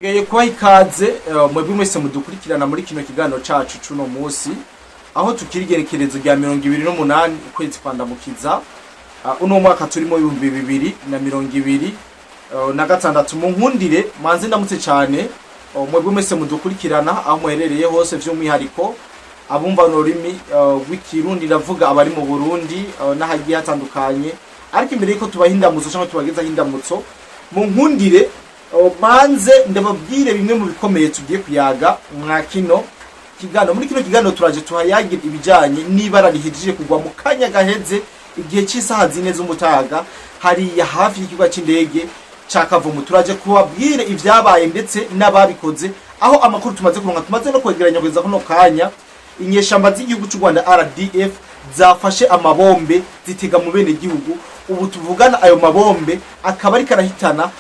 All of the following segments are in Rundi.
Ngiye kubaha ikaze mwebwe mwese mudukurikirana muri kino kiganiro cacu cuno musi, aho tukiri igerekerezo rya 28 ukwezi kwa Ndamukiza, uno mwaka turimo 2026. Mu nkundire manze ndamutse cane mwebwe mwese mudukurikirana aho muherereye hose, vy'umwihariko abumva ururimi rw'Ikirundi, ndavuga abari mu Burundi n'ahagiye hatandukanye. Ariko imbere yuko tubaha indamutso cyangwa tubagezaho indamutso, mu nkundire manze ndababwire bimwe mu bikomeye tugiye kuyaga mwa kino kiganiro. Muri kino kiganiro turaje tuhayagira ibijanye n'ibara rihejeje kugwa mu kanya gaheze igihe cy'isaha 4 z'umutaga hariya hafi y'ikibuga c'indege ca Kavumu. Turaje kubabwire ivyabaye ndetse n'ababikoze, aho amakuru tumaze kuronka, tumaze no kwegeranya kugeza kuno kanya, inyeshamba z'igihugu cy'u Rwanda RDF zafashe amabombe zitega mu bene gihugu. Ubu tuvugana ayo mabombe akaba ariko arahitana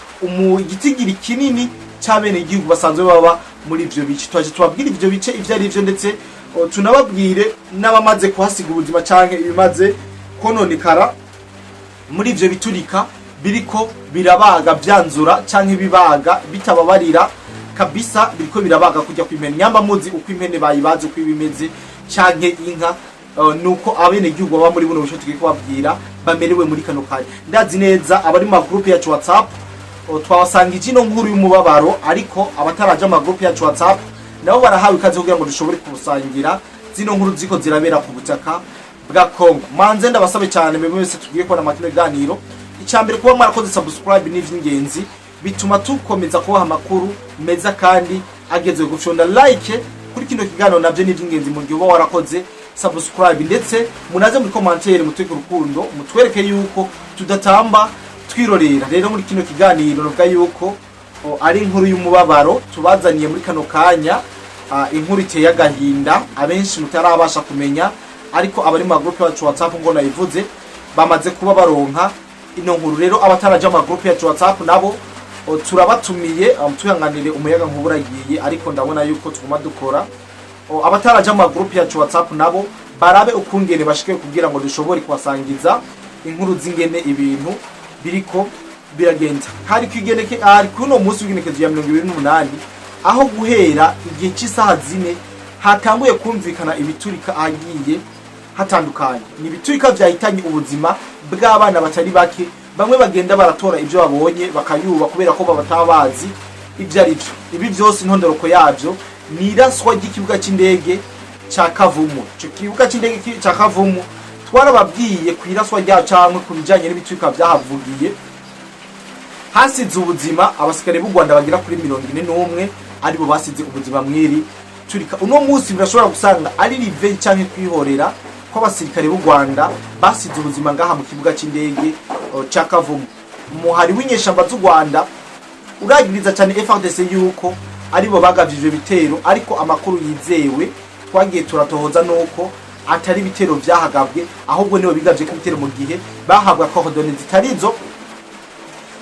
igitigiri kinini c'abene gihugu basanzwe baba muri ivyo bice. Twaje tubabwire ivyo bice ivyo ari vyo, ndetse tunababwire n'abamaze kuhasiga ubuzima canke ibimaze kononekara muri ivyo biturika biriko birabaga vyanzura canke bibaga bitababarira kabisa. Biriko birabaga kujya kw'impene, nyamba muzi uko impene bayibaze uko ibimeze canke inka, nuko abene gihugu baba muri buno buce tugiye kubabwira bamerewe muri kano kanya. Ndazi neza abari mu magroupe yacu WhatsApp twabasangije ino nkuru y'umubabaro, ariko abataraja mu magroupe yacu WhatsApp nabo barahawe ikaze kugira ngo dushobore kubusangira zino nkuru ziko zirabera ku butaka bwa Congo. Manze ndabasabe cyane mwebwe wese tugiye kubona amakino biganiro. Icya mbere, kuba mwarakoze subscribe ni ivy'ingenzi, bituma tukomeza kubaha amakuru meza kandi agezwe. Gufyonda like kuri kino kiganiro navyo ni ivy'ingenzi mu gihe uba warakoze subscribe, ndetse munaze muri commentaire mutwereke urukundo, mutwereke yuko tudatamba twirorera. Rero muri kino kiganiro novuga yuko ari inkuru y'umubabaro tubazaniye muri kano kanya, inkuru iteye agahinda abenshi mutarabasha kumenya, ariko abari mu magroupe yacu WhatsApp ngo nayivuze bamaze kuba baronka ino nkuru. Rero abataraja mu magroupe yacu WhatsApp nabo turabatumiye. Twihanganire umuyaga nkuba uragiye, ariko ndabona yuko tuguma dukora. Abataraja mu magroupe yacu WhatsApp nabo barabe ukungene bashike kugira ngo dushobore kubasangiza inkuru z'ingene ibintu biriko biragenda. Hari kwigeneke, hari kuno munsi w'igenekezo ya 28, aho guhera igihe cy'isaha 4 hatanguye kumvikana ibiturika ahagiye hatandukanye. Ni ibiturika vyahitanye ubuzima bw'abana batari bake, bamwe bagenda baratora ibyo babonye bakayuba kubera ko bataba bazi ibyo ari byo. Ibi byose intondoroko yabyo ni iraswa ry'ikibuga cy'indege ca Kavumu. Ico kibuga cy'indege ca Kavumu twarababwiye ku iraswa ryaco canke ku bijanye n'ibiturika vyahavugiye, hasize ubuzima abasirikare b'u Rwanda bagera kuri 41, aribo basize ubuzima mwiri turika. Uno munsi birashobora gusanga ari revenge canke kwihorera ko abasirikare b'u Rwanda basize ubuzima ngaha mu kibuga c'indege ca Kavumu. Umuhari w'inyeshamba z'u Rwanda uragiriza cyane FARDC yuko aribo bagavye ivyo bitero, ariko amakuru yizewe twagiye turatohoza nuko atari ibitero vyahagabwe, ahubwo nibo bigavye ko ibitero mu gihe bahabwa coordonnées zitarizo,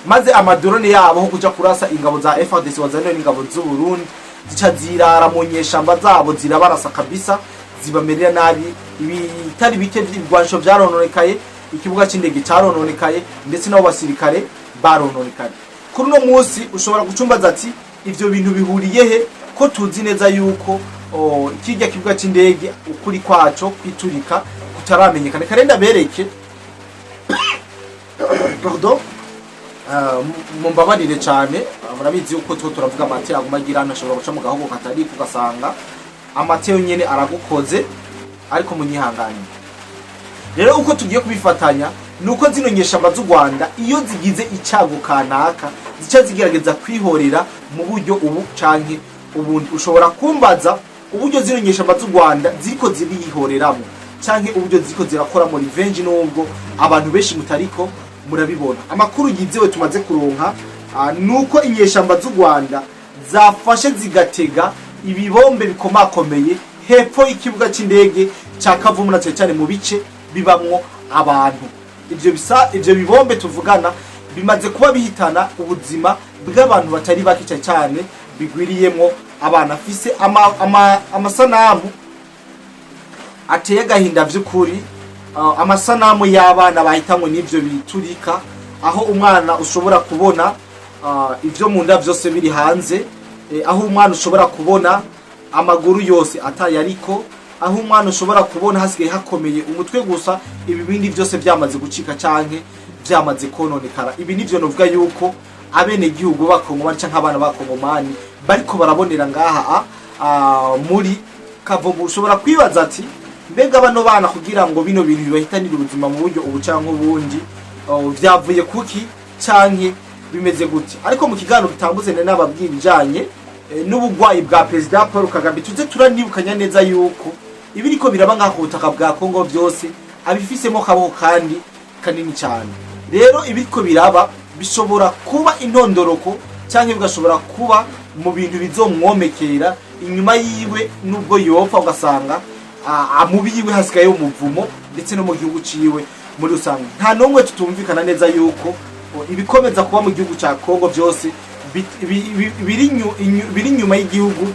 maze amadrone yabo ho kuja kurasa ingabo za FARDC wazaniwe n'ingabo z'u Burundi, zica zirara mu nyeshamba zabo, zirabarasa kabisa, zibamerera nabi. Ibitari bike ibigwanisho vyarononekaye, ikibuga c'indege carononekaye, ndetse n'abo basirikare barononekaye. Kuri uno munsi ushobora gucumbaza ati: "Ivyo bintu bihuriye he, ko tuzi neza yuko kirya kibuga c'indege ukuri kwaco kwiturika kutaramenyekana?" Reka renda bereke, pardon, mumbabarire cyane, murabizi yuko two turavuga amate aguma agira hano, ashobora guca mu gahugu katari, ugasanga amate nyene aragukoze, ariko munyihanganye. Rero uko tugiye kubifatanya nuko zino nyeshamba z'u Rwanda iyo zigize icago kanaka zica zigerageza kwihorera mu buryo ubu canke ubundi. Ushobora kumbaza uburyo zino nyeshamba z'u Rwanda ziriko zirihoreramo canke uburyo ziriko zirakora mu revenge, nubwo abantu benshi mutariko murabibona. Amakuru yizewe tumaze kuronka nuko inyeshamba z'u Rwanda zafashe zigatega ibibombe bikomakomeye hepfo y'ikibuga c'indege ca Kavumu, na cane cane mu bice bibamwo abantu. Ivyo bisa, ivyo bibombe tuvugana bimaze kuba bihitana ubuzima bw'abantu batari bake, cane cane bigwiriyemwo abana. Afise amasanamu ateye agahinda vy'ukuri, amasanamu y'abana bahitanywe n'ivyo biturika, aho umwana ushobora kubona ivyo mu nda vyose biri hanze. aho umwana ushobora kubona amaguru yose ataye, ariko aho umwana ushobora kubona hasigaye hakomeye umutwe gusa, ibi bindi byose byamaze gucika canke byamaze kononekara. Ibi nivyo novuga yuko abenegihugu b'Abakongomani canke abana b'Abakongomani bariko barabonera ngaha muri Kavumu. Ushobora kwibaza ati: "Mbega bano bana, kugira ngo bino bintu bibahitanire ubuzima mu buryo ubu canke ubundi, vyavuye kuki canke bimeze gute?" Ariko mu kiganiro gitambutse nari nababwiye ibijanye n'ubugwayi bwa Perezida Paul Kagame. Tuze turanibukanya neza yuko ibiriko biraba ngaha ku butaka bwa Kongo byose abifisemo kaboko kandi kanini cyane. Rero ibiriko biraba bishobora kuba intondoroko cyangwa bigashobora kuba mu bintu bizomwomekera inyuma yiwe, nubwo yopfa ugasanga mu biwe hasigaye umuvumo, ndetse no mu gihugu ciwe muri rusange. Nta n'umwe tutumvikana neza yuko ibikomeza kuba mu gihugu ca Kongo byose biri inyuma y'igihugu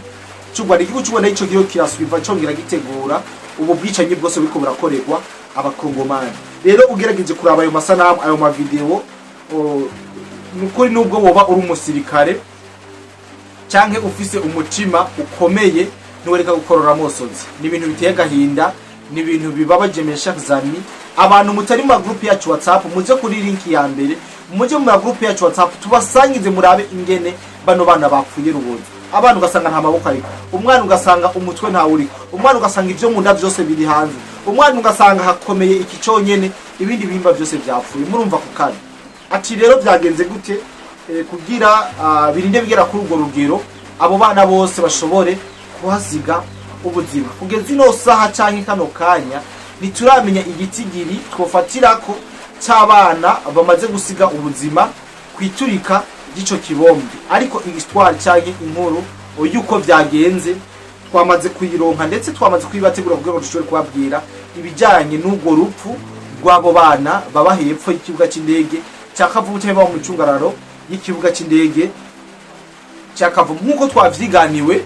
cy'u Rwanda. Igihugu cy'u Rwanda ico gihugu kirasubiva congera gitegura ubu bwicanyi bwose buriko burakorerwa Abakongomani. Rero ugerageje kuraba ayo masanamu, ayo mavideo, nukuri nubwo woba uri umusirikare canke ufise umutima ukomeye, ntiwereka gukorora amosozi. Ni ibintu biteye agahinda, ni ibintu bibabaje. Mes chers amis, abantu mutari mu magroupe yacu WhatsApp, muze kuri link ya mbere, muje mu magroupe yacu WhatsApp, tubasangize murabe ingene bano bana bapfuye rubozo. Abana ugasanga nta maboko ariko, umwana ugasanga umutwe ntawe uriko, umwana ugasanga ivyo mu nda vyose biri hanze, umwana ugasanga hakomeye iki conyene, ibindi bihimba byose vyapfuye. Murumva ku kabi ati rero byagenze gute kugira birinde bigera kuri urwo rugero, abo bana bose bashobore kuhasiga ubuzima? Kugeza ino saha canke kano kanya, ntituramenya igitigiri twofatirako c'abana bamaze gusiga ubuzima kwiturika ry'ico kibombe, ariko histoire canke inkuru yuko vyagenze twamaze kuyironka, ndetse twamaze kuyibategura kugira ngo dushobore kubabwira ibijanye n'urwo rupfu rw'abo bana baba hepfo y'ikibuga c'indege cya Kavumu, cyangwa baba mu micungararo y'ikibuga c'indege cya Kavumu. Nk'uko twavyiganiwe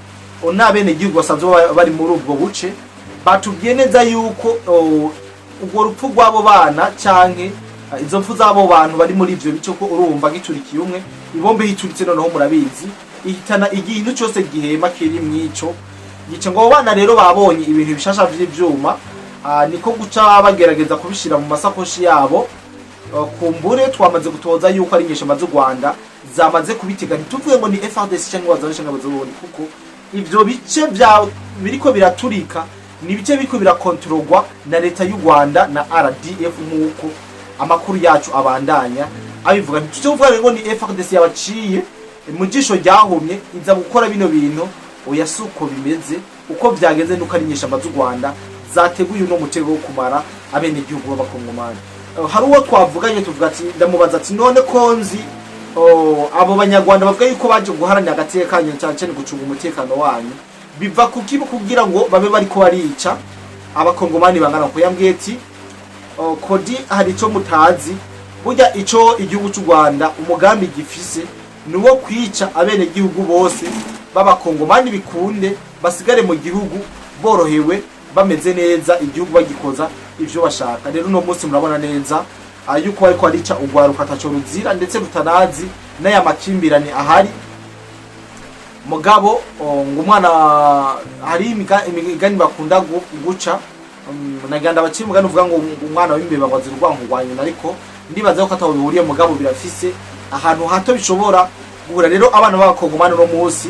n'abenegihugu basanzwe bari muri ubwo buce, batubwiye neza yuko urwo rupfu rw'abo bana canke izo mpfu z'abo bantu bari muri ivyo bice, ko urumva giturikiye umwe, ibombe yituritse, noneho murabizi ihitana ikintu cyose gihema kiri mwico gice. Ngo abo bana rero babonye ibintu bishasha vy'ivyuma, niko guca bagerageza kubishira mu masakoshi yabo. Kumbure twamaze gutoza yuko ari inyeshamba z'u Rwanda zamaze kubitega. Ntituvuge ngo ni FARDC cyangwa wazana cyangwa Abarundi, kuko ivyo bice vya biriko biraturika ni ibice biriko birakontorogwa na leta y'u Rwanda na RDF, nk'uko amakuru yacu abandanya abivuga. Ntituze kuvuga ngo ni FARDC yabaciye mu jisho ryahumye iza gukora bino bintu. Oya, si uko bimeze. Uko vyagenze nuko ari inyeshamba z'u Rwanda zateguye uno mutego wo kumara abenegihugu b'Abakongomani. Hari uwo twavuganye, tuvuga ati, ndamubaza ati: "None ko nzi abo Banyarwanda bavuga yuko baje guharanira agateka kanyu, cyane cyane gucunga umutekano wanyu, biva kuki kugira ngo babe bariko barica Abakongomani bangana?" Ko yambwiye ati: "Kodi hari ico mutazi. Burya ico igihugu cy'u Rwanda umugambi gifise ni uwo kwica abenegihugu bose b'Abakongomani, bikunde basigare mu gihugu borohewe, bameze neza, igihugu bagikoza ivyo bashaka." Rero uno munsi murabona neza yuko bariko barica urwaruka ataco ruzira, ndetse rutanazi n'aya makimbirane ahari. Mugabo ngo umwana hari imigani bakunda guca, naganda bakiri umugani uvuga ngo umwana w'imbeba ngo azira urwanko rwa nyina, ariko ndibaza ko ataho bihuriye, mugabo birafise ahantu hato bishobora guhura. Rero abana b'Abakongomani uno munsi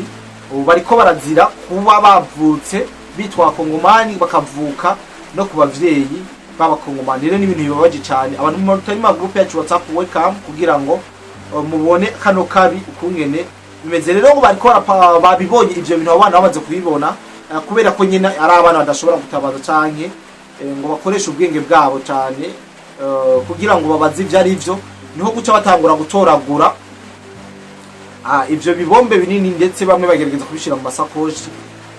ubu bariko barazira kuba bavutse bitwa Abakongomani, bakavuka no ku bavyeyi b'Abakongomani. Rero ni ibintu bibabaje cyane. Abantu mutari mu groupe yacu WhatsApp, welcome, kugira ngo mubone kano kabi ukungene bimeze. Rero ngo bariko babibonye ivyo bintu, abo bana bamaze kubibona, kubera ko nyine ari abana badashobora gutabaza canke ngo bakoreshe ubwenge bwabo cyane kugira ngo babaze ivyo ari vyo, niho guca batangura gutoragura ivyo bibombe binini, ndetse bamwe bagerageza kubishira mu masakoshi,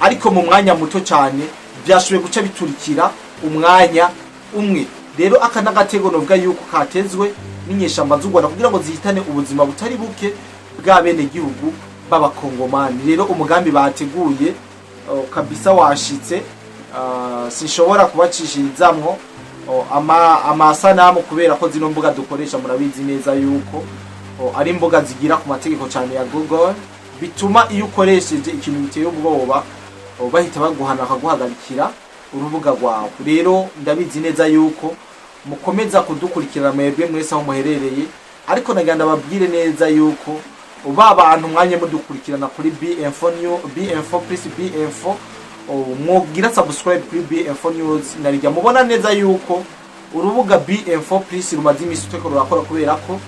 ariko mu mwanya muto cyane byashoboye guca biturikira umwanya umwe. Rero aka n'agatego novuga yuko katezwe n'inyeshamba z'u Rwanda kugira ngo zihitane ubuzima butari buke bw'abenegihugu b'Abakongomani. Rero umugambi bateguye kabisa washitse. Sinshobora kubacishirizamwo amasanamu kubera ko zino mbuga dukoresha murabizi neza yuko ari imbuga zigira ku mategeko cyane ya Google. Bituma iyo ukoresheje ikintu biteye ubwoba, bahita baguhana, bakaguhagarikira urubuga rwawe. Rero ndabizi neza yuko mukomeza kudukurikirana mwebwe mwese aho muherereye, ariko nagira ndababwire neza yuko ba bantu mwanya mudukurikirana kuri B-Info New, B-Info Plus, B-Info, mwogira subscribe kuri B-Info News. Narijya mubona neza yuko urubuga B-Info Plus rumaze iminsi turiko rurakora, kubera ko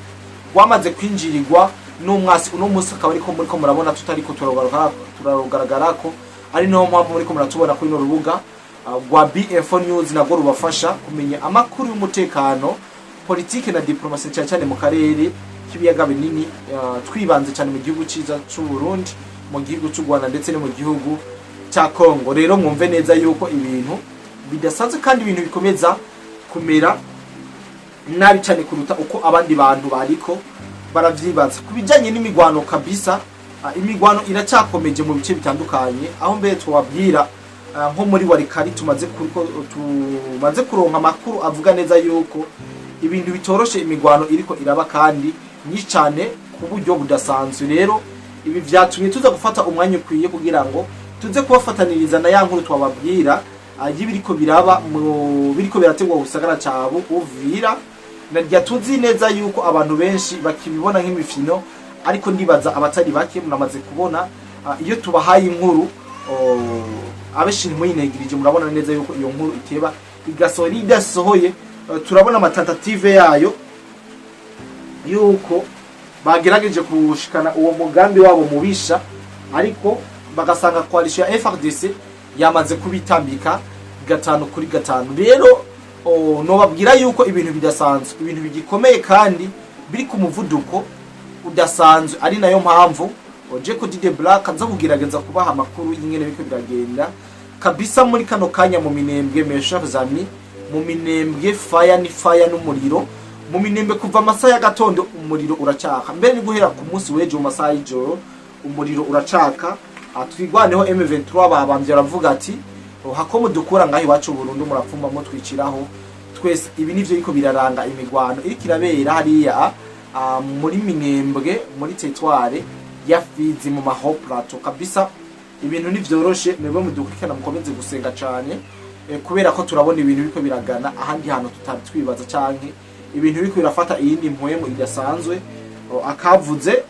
rwamaze kwinjirirwa n'umwasi. Uno munsi akaba ariko muriko murabona tutariko turarugaragara ko ari niyo mpamvu muriko muratubona kuri runo rubuga rwa B-Info News, nabwo rubafasha kumenya amakuru y'umutekano, politike na diplomasi, cyane cyane mu karere k'ibiyaga binini, twibanze cyane mu gihugu ciza c'u Burundi, mu gihugu c'u Rwanda ndetse no mu gihugu cya Congo. Rero mwumve neza yuko ibintu bidasanzwe kandi ibintu bikomeza kumera nabi cyane kuruta uko abandi bantu bariko baravyibaza. Ku bijanye n'imigwano kabisa, imigwano iracyakomeje mu bice bitandukanye, aho mbere twababwira nko muri Walikale tumaze kuronka amakuru avuga neza yuko ibintu bitoroshe, imigwano iriko iraba kandi nyinshi cyane ku buryo budasanzwe. Rero ibi vyatumye tuza gufata umwanya ukwiye kugira ngo tuze kubafataniriza na ya nkuru twababwira y'ibiriko biraba mu biriko birategwa mu gisagara ca Uvira. Narya tuzi neza yuko abantu benshi bakibibona nk'imifino, ariko ndibaza abatari bake muramaze kubona iyo tubahaye inkuru, abenshi ntimuyinegirije. Murabona neza yuko iyo nkuru iteba igasohora idasohoye. Turabona ama tentatives yayo yuko bagerageje kuwushikana uwo mugambi wabo mubisha, ariko bagasanga coalition ya FARDC yamaze kubitambika 5 kuri 5. Rero nobabwira yuko ibintu bidasanzwe, ibintu bigikomeye kandi biri ku muvuduko udasanzwe, ari nayo mpamvu Jeko Dide Black aza kugerageza kubaha amakuru y'ingene biriko biragenda kabisa muri kano kanya mu Minembwe. Mes chers amis, mu Minembwe fire ni fire, n'umuriro mu Minembwe kuva amasaha y'agatondo umuriro uracaka, mbere ni guhera ku munsi w'ejo mu masaha y'ijoro umuriro uracaka. Twigwaneho M23 babambye baravuga ati: "Hako mudukura ngaho iwacu Burundu, murapfuma mutwiciraho twese." Ibi nivyo biriko biraranga imigwano iriko irabera hariya muri Minembwe, muri territoire ya Fizi, mu maho plateau. Kabisa ibintu ntivyoroshe. Mwebwe mudukurikirana mukomeze gusenga cane, kubera ko turabona ibintu biriko biragana ahandi hantu tutari twibaza, canke ibintu biriko birafata iyindi mpwemu idasanzwe. Akavuze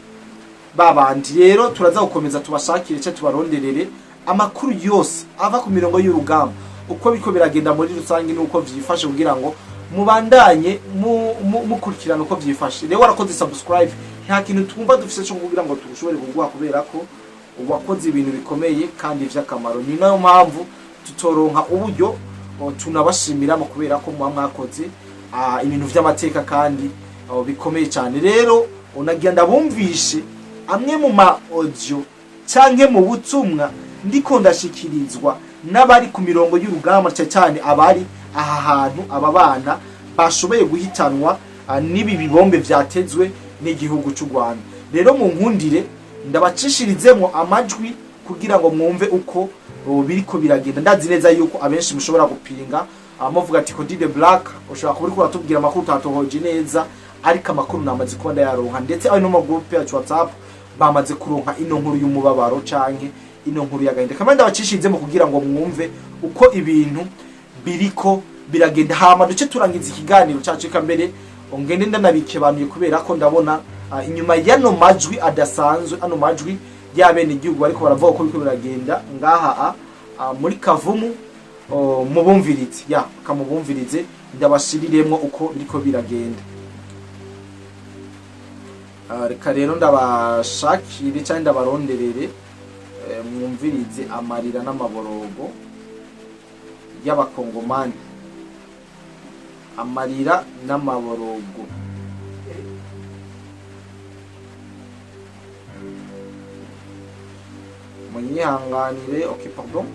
babandi rero turaza gukomeza tubashakire cyo tubaronderere amakuru yose ava ku mirongo y'urugamba, uko biriko biragenda muri rusange nuko vyifashe, kugira ngo mubandanye mukurikirana uko vyifashe. Rero warakoze subscribe, nta kintu twumva dufise cyo kugira ngo tugushobore kuguha, kubera ko wakoze ibintu bikomeye kandi vy'akamaro. Ni nayo mpamvu tutoronka uburyo tunabashimira mu kubera ko muba mwakoze ibintu vy'amateka kandi bikomeye cyane. Rero unagira ndabumvishe amwe mu ma audio canke mu butumwa ndiko ndashikirizwa n'abari ku mirongo y'urugamba, cyane cyane abari aha hantu aba bana bashoboye guhitanwa n'ibi bibombe vyatezwe n'igihugu cy'u Rwanda. Rero mu nkundire ndabacishirizemo amajwi kugira ngo mwumve uko biriko biragenda. Ndazi neza yuko abenshi mushobora gupinga, muvuga ati: "Codide Black, ushobora kuba uriko uratubwira amakuru utatohoje neza." Ariko amakuru namaze kuba ndayaronka, ndetse ayo no mu groupe yacu WhatsApp bamaze kuronka ino nkuru y'umubabaro canke ino nkuru y'agahinda. Kamwe ndabacishirizemo kugira ngo mwumve uko ibintu biriko biragenda, hama duce turangiza ikiganiro cacu. Eka mbere ngende ndanabikebanuye, kubera ko ndabona inyuma y'ano majwi adasanzwe, ano majwi y'abene igihugu bariko baravuga ko biriko biragenda ngaha muri Kavumu, mubumvirize ya kamubumvirize, ndabashiriremwo uko biriko biragenda. Reka rero ndabashakire cyangwa ndabaronderere, mwumvirize amarira n'amaborogo y'abakongomani, amarira n'amaborogo. Munyihanganire. Ok, pardon.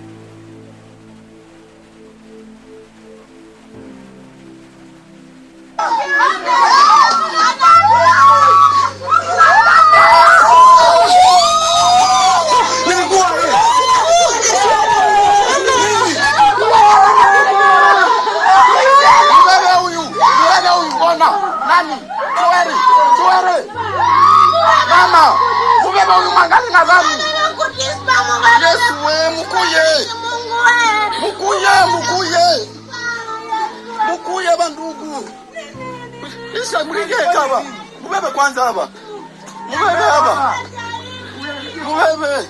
Wewe huyu, wewe huyu, ona nani? Tuwere, tuwere. Mama, ubebe huyu mwangali na dhambi. we, mukuye. Mukuye, mukuye. Mukuye bandugu. Isha mlingeka hapa. Mubebe kwanza hapa. Mubebe hapa. Mubebe.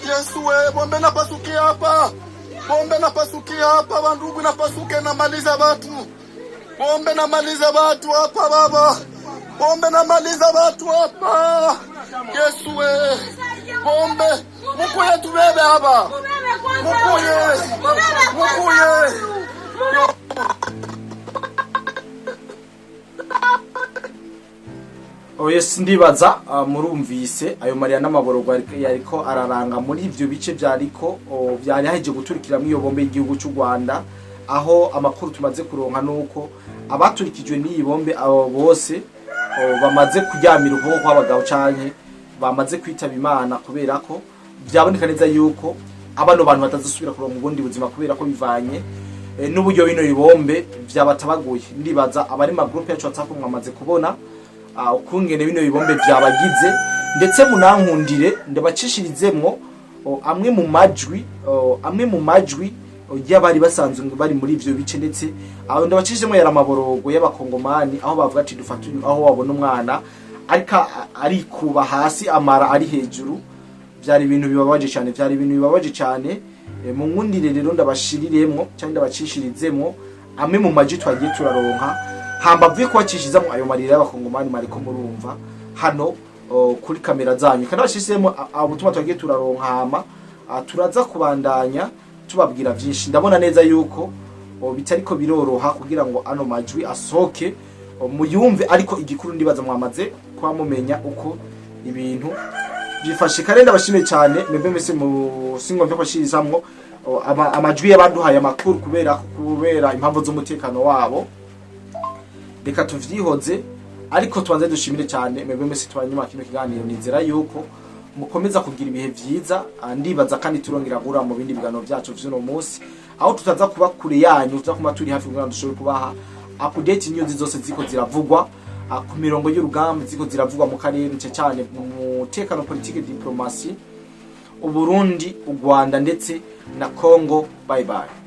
Yesu we, bombe napasukia hapa. Bombe napasukia hapa bandugu, napasuke namaliza watu. Bombe namaliza watu hapa baba. Bombe namaliza watu hapa. Yesu we. Bombe. Mukuye tubebe hapa. Mukuye. Mukuye. Yes, ndibaza murumvise ayo marira n'amaborogo yariko araranga muri ivyo bice vyariko vyari haheje guturikira iyo bombe y'igihugu cy'u Rwanda, aho amakuru tumaze kuronka nuko abaturikijwe n'iyi bombe abo bose bamaze kuryamira ukuboko kw'abagabo canke bamaze kwitaba Imana, kubera ko vyaboneka neza yuko abano bantu batazosubira kuronka ubundi buzima, kubera ko bivanye n'uburyo bino bibombe vyabatabaguye. Ndibaza abari ma groupe yacu WhatsApp mwamaze kubona ukungene bino bibombe vyabagize, ndetse munankundire ndabacishirizemwo amwe mu majwi y'abari basanzwe bari muri ivyo bice, ndetse aho ndabacishijemwo yari amaborogo y'abakongomani, aho bavuga ati dufate uyu, aho wabona umwana ariko arikuba hasi amara ari hejuru. Byari ibintu bibabaje cyane, byari ibintu bibabaje cyane. Mu nkundire rero ndabashiriremwo cyangwa ndabacishirizemwo amwe mu majwi twagiye turaronka hambavu yo kubacishizamo ayo marira y'abakongomani mariko murumva hano kuri kamera zanyu, kandi abashizemo ubutumwa twagiye turaronka. Hama turaza kubandanya tubabwira vyinshi. Ndabona neza yuko bitariko biroroha kugira ngo ano majwi asohoke muyumve, ariko igikuru ndibaza mwamaze kuba mumenya uko ibintu byifashe. Kandi ndabashimiye cyane mwebwe mwese mu singomvye kwashirizamwo amajwi y'abaduhaye amakuru kubera impamvu z'umutekano wabo, reka tuvyihoze. Ariko tubanze dushimire cyane mwebwe mwese tubanyuma kino kiganiro. Nizera yuko mukomeza kugira ibihe vyiza. Ndibaza kandi turongera guhura mu bindi biganiro vyacu vy'uno munsi, aho tutaza kuba kure yanyu, tuza kuba turi hafi kugira ngo dushobore kubaha update news zose ziko ziravugwa ku mirongo y'urugamba, ziko ziravugwa mu karere, cyane cyane mu mutekano, politike, diplomasi, Uburundi, u Rwanda ndetse na Congo. Bye bye.